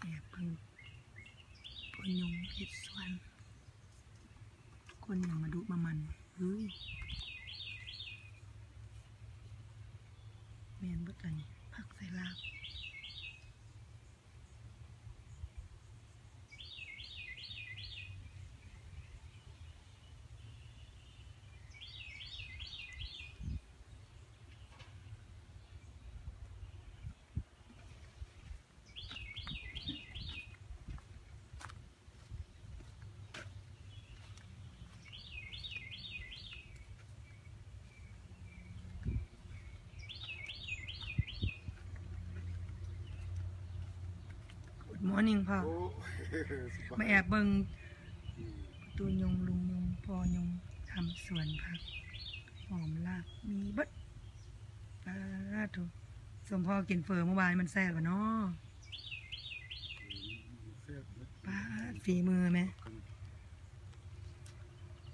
ແອບເບິ່ງພໍ່ຍົງເຮັດສວນ ຄົນຫຍັງມາດຸມາໝັ່ນ ເຮີ້ຍ ແມ່ນເບິດລະນີ້ ຜັກໃສ່ລາບ. Good morning ພໍ່ ໂອ້ ສະບາຍ ມາແອບເບິ່ງ ອືມ ຕູ້ຍົງ ລຸງຍົງ ພໍ່ຍົງ ທຳສວນຜັກ ຫອມລາກ ມີເບິດ. ປາດໂທ້ ສົມພໍກິນເຝີມື້ວານ ມັນແຊບລະເນາະ. ປາດ ຝີມືແມ່.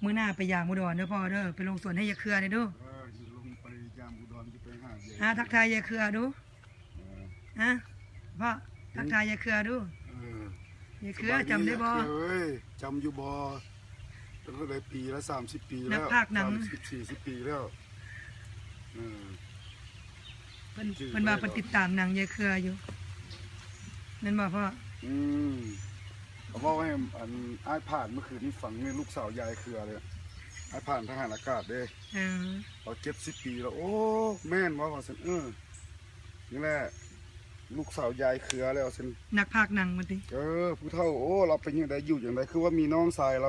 ມື້ໜ້າໄປຢາມອຸດອນເດີພໍ່ເດີ ໄປລົງສວນໃຫ້ຍາເຄືອແດ່ເດີ. ເອີ ຊິລົງໄປຢາມອຸດອນ ຊິໄປຫາຍາ ຫາທັກທາຍຍາເຄືອດູ. ເອີ ຮະ ພໍ່ ອືມ ທັກທາຍຍາເຄືອດູ. ເອີ ຍາເຄືອ ສະບາຍດີ ຈຳໄດ້ບໍ່? ຍາເຄືອເອີຍ ຈຳຢູ່ບໍ່? ຕັ້ງແຕ່ຫຼາຍປີແລ້ວ ສາມສິບປີແລ້ວ ນັກພາກໜັງ ສາມສິບ ສີ່ສິບປີແລ້ວ. ເອີ ເພິ່ນ ເພິ່ນວ່າເພິ່ນຕິດຕາມໜັງຍາເຄືອຢູ່ ແມ່ນບໍ່ພໍ່? ອືມ ເຂົາເວົ້າໃຫ້ ອັນ ອ້າຍຜ່ານເມື່ອຄືນນີ້ຟັງ ນີ້ລູກສາວຍາເຄືອເລີຍ ອ້າຍຜ່ານທະຫານອາກາດເດ້. ເອີ ເຂົາເຈັດສິບປີແລ້ວ. ໂອ້ ແມ່ນບໍ່ ວ່າຊັ້ນ. ເອີ ນີ້ແຫຼະ ລູກສາວຍາເຄືອແລ້ວຊັ້ນ ນັກພາກໜັງວ່າຕິ. ເອີ ຜູ້ເຖົ້າ. ໂອ້ ລາວເປັນຈັ່ງໃດ ຢູ່ຈັ່ງໃດ ຄືວ່າມີນ້ອງຊາຍລາວ